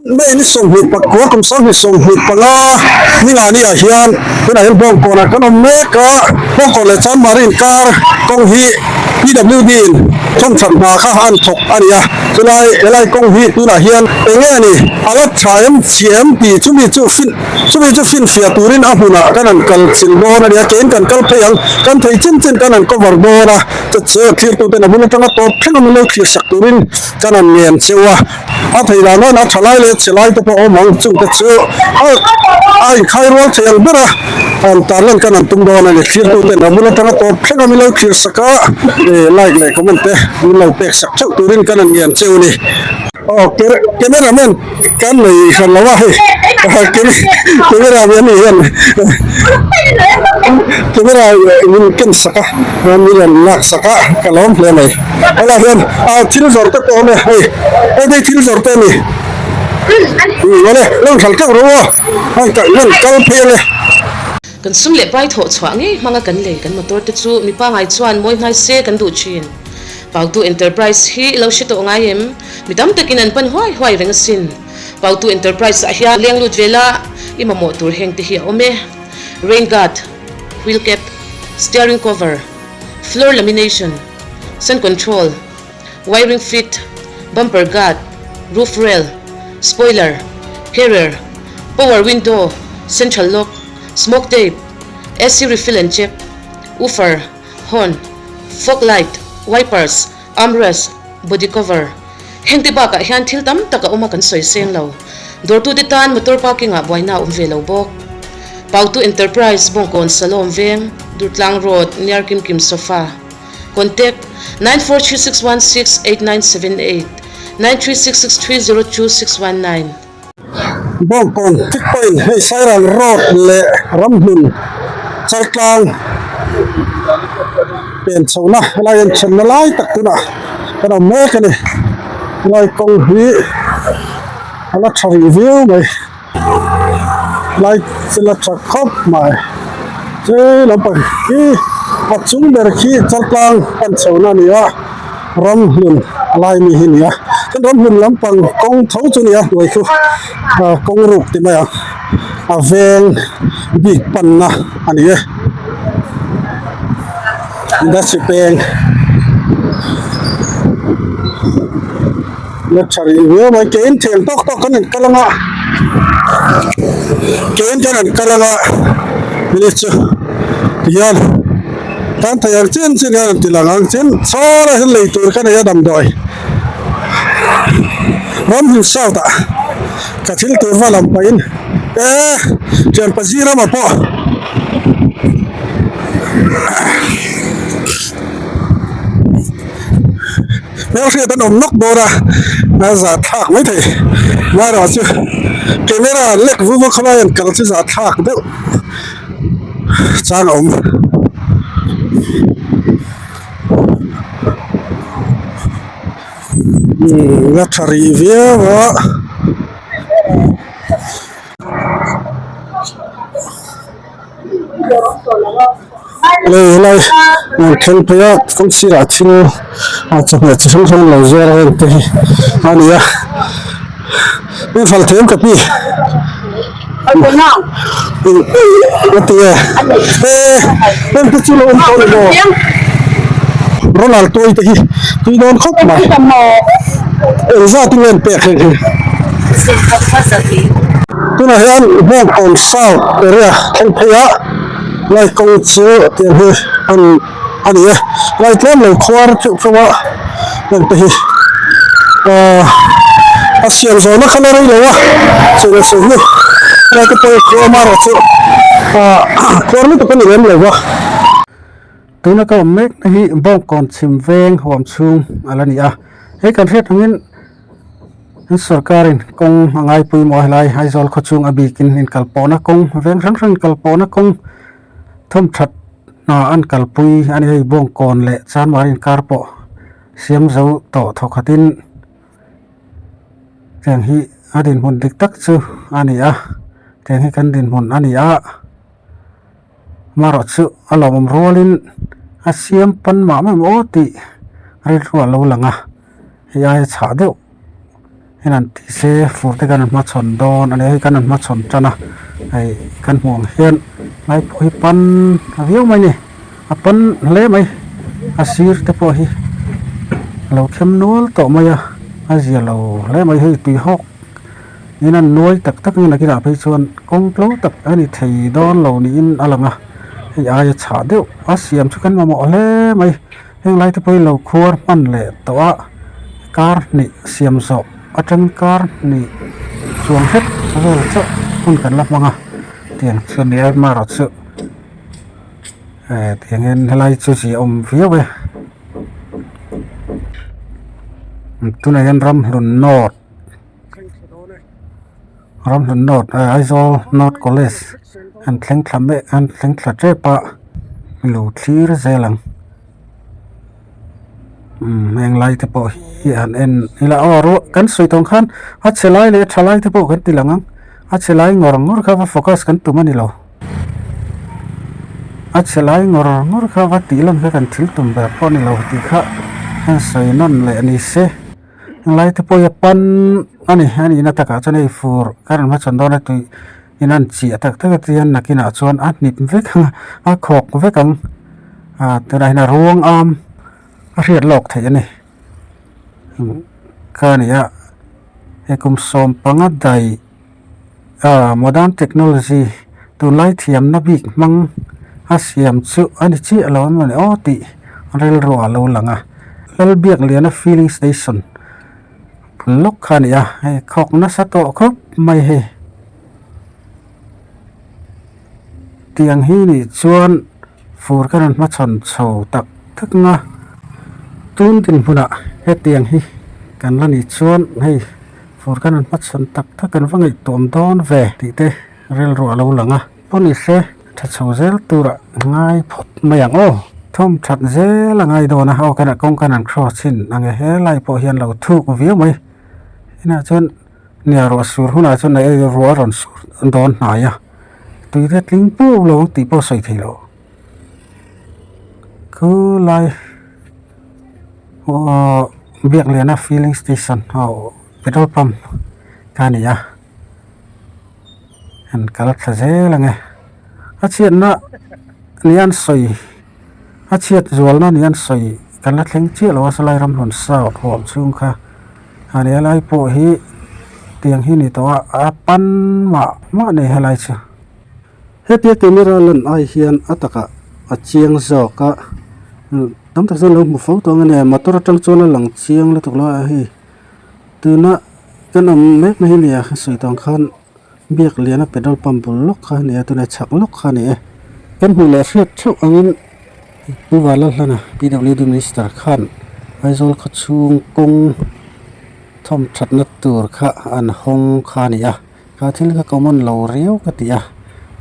May ni 29 kum 2025 ningani ah hian tunah hian Bawngkawnah kan awm mek a, Bawngkawn leh Chanmari inkar kawng hi PWD in thawmthat hna kha an thawk a ni a, chulai helai kawng hi tunah hian eng nge ni a la tha em chhia em tih chumi chu fin chumi chu finfiah turin a hmunah kan han kal chilh dawn a ni a, keiin kan kal phei ang kan thei chin chin kan han cover dawn a, chu thirtuten a bul atanga tawp thleng a min lo thlir sak turin kan han ngen cheu a. A thei dan hian a tha lai leh chhe lai te pawh a awm ang, chungte chu a inkhai rual thei ang ber a, an tarlan khan an tum dawn a ni. Thirtuten a bul atanga tawp thleng a min lo thlir sak a, like leh comment te min lo pek sak theuh turin kan han ngian cheu a ni. Aw camera man kan nei hran lo a hei camera man ni hian camera min ken sak a min rawn lak sak a ka lawm hle mai. Helai hian ah thil zawrh te pawh a awm e hei hei te hi thil zawrh te a ni awle lo inhral teuh rawh u aw hei kan kal phei ang e. Kan sum leh pai thawh chhuah ngei hmanga kan lei kan motor te chu mi pangai chuan mawi hnai se kan duh thin. Pautu Enterprise hi i lo hre tawh ngai em? Mi tam takin an pan huai huai reng asin. Pautu Enterprise ah hian leng lut ve la i mamawh tur heng te hi a awm e. Rain guard, wheel cap, steering cover, floor lamination, Sun control, wiring fit, bumper guard, roof rail, spoiler, carrier, power window, central lock, smoke tape, AC refill and check, woofer, horn, fog light, wipers, armrest, body cover. Heng te bakah hian thil tam tak a awm a kan sawi seng lo. Dawrtute tan motor parking ah buaina a awm ve lo bawk. Pautu Enterprise, Bawngkawn Salom Veng, Durtlang Road, near Kimkim Sofa. Contact, 9436168978, 9366302619. Bawngkawn Thick Point hei Sairang Road leh Ramhlun Chaltlang pen chhohna helai an thenna lai tak tunah kan awm mek a ni. Helai kawng hi a la tha rih viau mai. Lai chu la tha khawp mai che lampang khi a chung ber khi chaltlang pan chhohna a ni a ramhlun lai mi hi a ni a chuan ramhlun lampang kawng tho chu a ni a hnuai chu ah kawng ruk ti mai ang a veng bik panna a ni e industry peng. La tha rih viau mai ke in thiam tawk tawk kan in kal anga ke in kan an kal anga hei chu tihian tan thei ang chin chin hian an ti lang ang tin chhawrah hian lei tur ka nei a damdawi ramhnu south ah ka thil tur va lam pahin e thianpa zirama pawh. Hmelhriat an awm nawk dawn a, a zahthlak mai thei. Amaherawh chu camera lek vu vak khalai an kal chu zahthlak deuh chang a awm. Umm la tha rih viau a. Lei helai an thleng phei a kawng sirah thil ah chawhmeh chi hrang hrang an lo zuar a heng te hi a ni a in hralh thei em ka pi a ti e heng te chu lo awm tawh a ni maw Ronald tuai te hi tui dawn khawp mai engzat in nge an pek heng hi. Tunah hian Bawngkawn South area thleng phei a lai kawng chu tiang hi an a ni e lai tlem lo khuar theuh theuh a heng te hi ahh a siam zawhna kha la rei lo a chhun a chhun hi helai te pawh hi khuar amaherawh chu ahh khuar lutuk a ni lem lo va. Tuna ka awm mek na hi Bawngkawn chhim veng huam chhung a la ni a hei kan hriat angin. An sorkarin kawng a ngai pawimawh a helai Aizawl khaw chhung a bikin inkalpawhna kawng veng hrang hrang inkalpawhna kawng thawmthat hna an kalpui a ni hei Bawngkawn leh Chanmar inkar pawh siam zo tawh thawkhatin tiang hi a dinhmun dik tak chu a ni a tiang hi kan dinhmun a ni a amaherawhchu a lawmawm rualin a siam pan mah mah em aw tih rilru a lo lang a. Hei aia chhah deuh Hian an ti se fur te kan hmachhawn dawn a nia hei kan han hmachhawn tan a hei kan hmuh ang hian lai pawh hi pan a viau mai a ni a pan hle mai a sir te pawh hi a lo khem nual tawh mai a a zia lo hle mai hei tui hawk in an nuai tak tak a nakinah phei chuan kawng tlo tak a ni thei dawn lo niin a lang a hei aia chhah deuh a siam chu kan mamawh hle mai. Heng lai te pawh hi lo khuar hman leh tawh a kar hnih siam zawh atangin kar hnih chuang hlek vel chauh hun kan la hmang a tiang chu a ni a amaherawhchu eh tiangin helai chu ziahawm viau e tunah hian ramhlun north ramhlun north eh Aizawl north college an thleng thla mek an thleng thla tep a lo thlir zel ang umm heng lai te pawh hi han en ila aw ruah kan sawi tawng khan a chhe lai leh a tha lai te pawh kan ti lang ang a chhe lai ngawr ngawr kha va focus kan tum a ni lo a chhe lai ngawr ngawr kha va tih lan kha kan thil tum ber pawh a ni lo tih kha han sawi nawn leh ni se. Helai te pawh hi a pan a ni a nihna takah chuan hei fur ka rawn hmachhawn dawn a tui in an chiah tak tak a tihian nakinah chuan a hnip vek ang a a khawk vek ang ah tunah hian a ruang am a hriat lawk theih a ni kha a ni a hei kum sawmpanga daih ah modern technology tunlai thiamna bik hmang a siam chu a ni chiah lo emaw ni aw tih rilru a lo lang a Lalbiakliana filling station lawk kha a ni a hei khawk nasa tawh khawp mai hei tiang hi nih chuan fur ka rawn hmachhawn chho tak tak ang a tun dinhmunah hetiang hi kan la nih chuan hei fur ka rawn hmachhawn tak tak kan va ngaihtuam dawn ve tih te rilru a lo lang a paw ni se tha chho zel turah ngai phawt mai ang aw thawm that zel a ngai dawn a aw kan kawng kan han cross chhin ang e helai pawh hian lo thuk viau mai inah chuan nia ruah sur hunah chuan ei ruah a rawn sur dawn hnai a tui te tling puk lo ang tih pawh a sawi theih loh khulai aw Biakliana filling station aw petrol pump kha a ni a. An kal thla zel ang e a chhiatna ni an sawi a chhiat zualna ni an sawi kan la thleng chiah lo a sawlai ram hlun south huam chhung kha a ni a lai pawh hi tiang hi ni tawh a a pan mah mah nei helai chu. Hetia camera lan ai hian a takah a chiang zawk a tam tak chuan lo hmu fo tawh ang a nia motor atang chuan a lang chiang lutuk lo a hei. Tuna kan awm mek na hi nia ka sawi tawh ang khan biak liana petrol pump bul lawk kha a ni a tunah chhak lawk kha a ni e. Kan hmuh leh hriat theuh angin Pu Vanlalhlana PWD Minister khan Aizawl khaw chhung kawng thawm thatna tur kha an hawng kha a ni a, kha thil kha common lo riau ka ti a,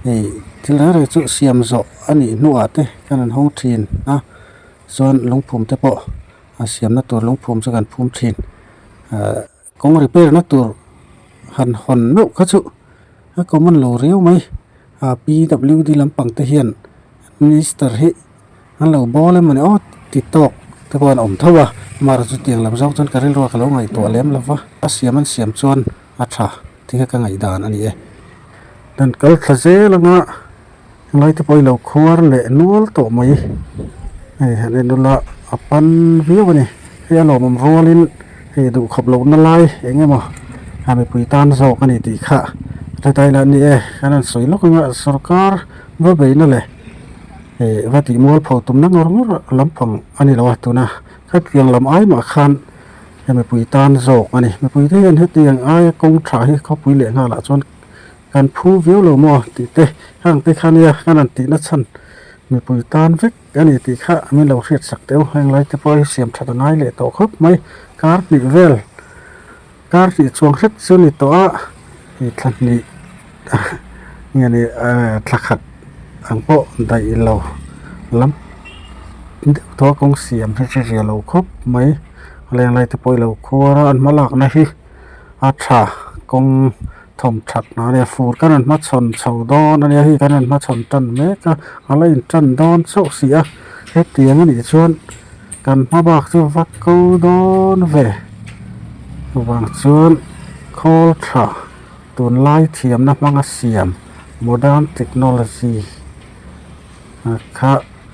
hei thil reng reng chu siam zawh a nih hnuah te khan an hawng thin a, chuan lungphum te pawh. A siamna tur lungphum chu kan phum thin ahh kawng repair na tur han hawn meuh kha chu a common lo riau mai ah P W D lampang te hian minister hi an lo bawl emaw ni aw ti tawk te pawh an awm tho a amaherawhchu chutiang lam zawng chuan ka rilru ka lo ngaihtuah lem lo va a siam an siam chuan a tha tih kha ka ngaihdan a ni e. Dan kal thla zel anga helai te pawh hi lo khuar leh nual tawh mai hei han en ula a pan viau a ni hei a lawmawm rualin hei duhkhawp lohna lai eng emaw a mipui tan zawk a ni tih kha hretai lah ni e kan han sawi lawk anga sawrkar va beihna leh hei va tih mualpho tumna ngawr ngawr lampang a ni lo a tuna khatiang lam ai mah khan hei mipui tan zawk a ni mipui te hian hetiang aia kawng tha hi khawpui leh nghalah chuan Kan phu viau lo maw tih te hang te kha nia kan han tihna chhan mipui tan vek a ni tih kha min lo hriat sak teuh heng lai te pawh hi siam that a ngai leh tawh khawp mai kar hnih vel kar hnih chuang hret chu ni tawh a hei thla hnih nge ni thla khat ang pawh daih lo lam deuh tawh a kawng siam hi chu zia lo khawp mai leng lai te pawh hi lo khuar a an hma lakna hi a tha kawng. Thawm that hna ania fur kan rawn hmachhawn chho dawn ania hei kan rawn hmachhawn tan mek a a la in tan dawn chauh si a hetiang anih chuan kan hma bak chu va ko dawn ve. Chuvang chuan khawl tha tunlai thiamna hmanga siam modern technology kha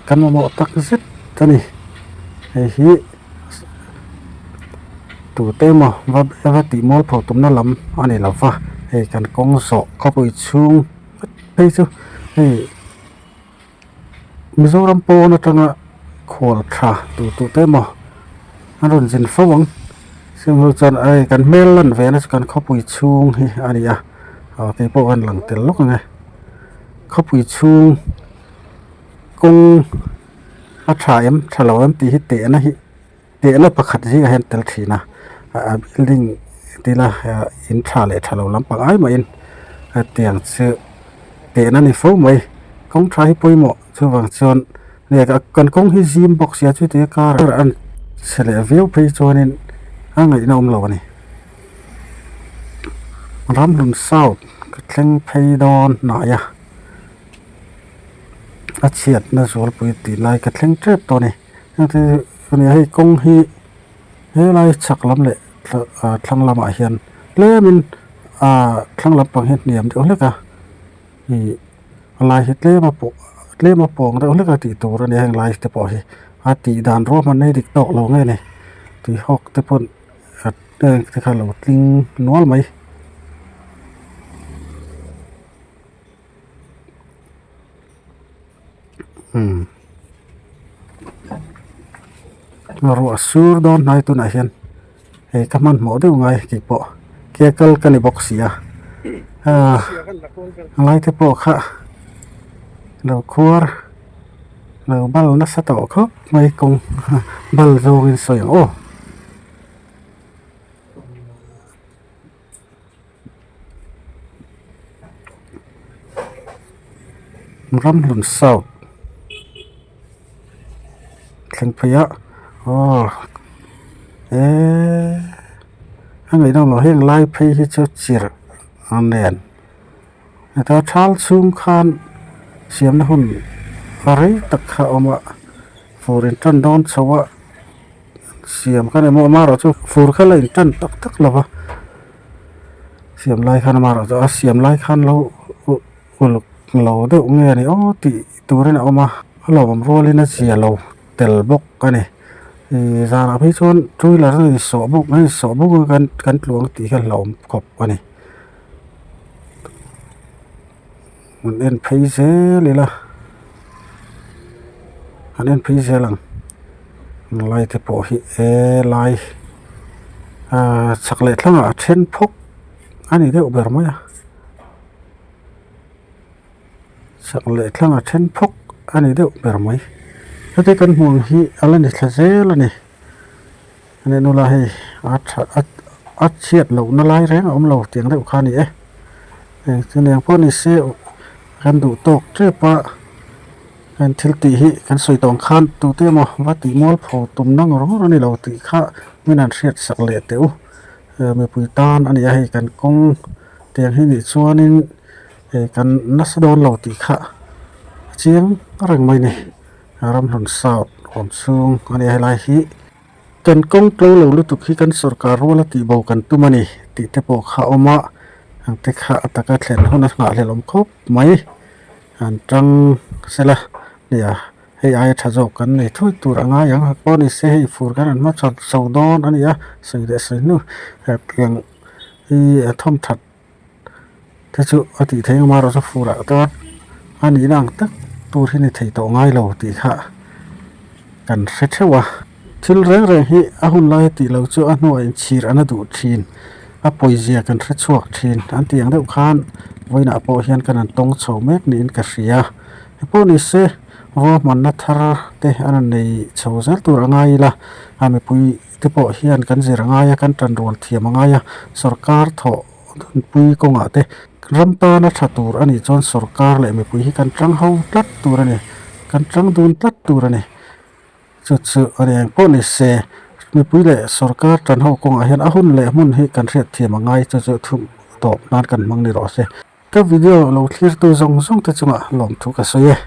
kan mamawh tak zet a ni. Hei hi tute emaw va va tih mual pho tumna lam a ni lo va, hei kan kawng zawh khawpui chhung phei chu hei. Mizoram pawn atanga khual tha tur tur te emaw an rawn zin fo ang chung ho chuan hei kan hmel lan ve na chu kan khawpui chhung hi a ni a aw keipawh kan lang tel lawk ang e khawpui chhung kawng a tha em tha lo em tih hi tehna hi tehna pakhat zingah hian tel thin a a building tila in tha leh tha lo lampang ai mahin hetiang chu tehna ni fo mai kawng tha hi pawimawh chuvang chuan kan kawng hi zim bawk sia chutia car a chhe leh viau phei chuanin a ngaihna awm lo a ni Ramhlun south ka thleng phei dawn hnai a a chhiatna zualpui tih lai ka thleng tep tawh a ni. Hei kawng hi helai chhak lam leh thlang lamah hian tlemin ahh thlang lampang hi a hniam deuh hlek a ih a lai hi tlem a pawh tlem a pawng deuh hlek a tih tur a ni a heng lai te pawh hi a tih dan ruahmanna hi dik tawk lo nge ni tui hawk te pawn heng te kha a lo tling nual mai. Ruah sur dawn hnai tunah hian hei ka hmanhmawh deuh ngai tih pawh ke kal ka ni bawk si a ah lai te pawh kha lo khuar lo bal nasa tawh khawp mai kawng bal zawngin sawi ang aw. Ramhlun south thleng phei a aw eee a ngaihnawm loh heng lai phei hi chu chirh a nen heta thal chhung khan siamna hun rei tak kha a awm a fur in tan dawn chho a. Siam kha emaw amaherawh chu fur kha la intan tak tak lo va siam lai khan amaherawh chu a siam lai khan lo uluk lo deuh nge a ni aw tih turin a awm a a lawmawm rualin a zia lo tel bawk a ni ih zanah phei chuan two wheeler a insawh bawk a insawh bawk a kan kan tluang tih hi a hlauhawm khawp a ni an en phei zel ila an en phei zel ang lai te pawh hi e lai ahh chak leh thlangah a then phawk a ni deuh ber mai a chak leh thlangah a then phawk a ni deuh ber mai heti kan hmuh ang hi a la ni thla zel a ni ani nula hei a tha a chhiat loh na lai reng a awm lo tiang deuh kha a ni e chutiang pawh ni se kan duh tawk tep a heng thil tih hi kan sawi tawh ang khan tute emaw va tih mual pho tum na ngawr ngawr a ni lo tih kha min han hriat sak leh teh u mipui tan a ni a hei kan kawng tiang hi nih chuanin hei kan nasa dawn lo tih kha a chiang reng mai a ni Ramhlun south awm chhung a ni a helai hi. Kan kawng tlo lo lutuk hi kan sorkar rual a tihbo kan tum a ni tih te pawh kha a awm a, ang te kha a taka thlen hun a nghahhlelh awm khawp mai. An tang sela nia hei aia tha zawk kan nei thui tur a ngai ang pawh ni se hei fur kan rawn hma chho chho dawn a ni a sawi leh sawi hnu hetiang hi a thawm that te chu a tih theih ang amaherawhchu fur ah chuan a nihna ang tak tur hi ni thei tawh ngai lo tih kha kan hre theuh a. Thil reng reng hi a hun lai a tih loh chu a hnuah inchhir an a duh thin a pawizia kan hre chhuak thin an tih ang deuh khan vawiinah pawh hian kan han tawng chho mek niin ka hria he pawh ni se ruahmanna thar te an rawn nei chho zel tur a ngai ila a mipui te pawh hian kan zir a ngai a kan tanrual thiam a ngai a sorkar thawh hunpui kawngah te ram tana tha tur a nih chuan sorkar leh mipui hi kan tang ho tlat tur a ni kan tang dun tlat tur a ni. Chu chu a ni eng pawh ni se, mipui leh sorkar tan ho kawngah hian a hun leh hmun hi kan hriat thiam a ngai chu chu thu tawp nan kan hmang ni rawh se. Ka video lo thlirtu zawng zawng te chungah lawmthu ka sawi e.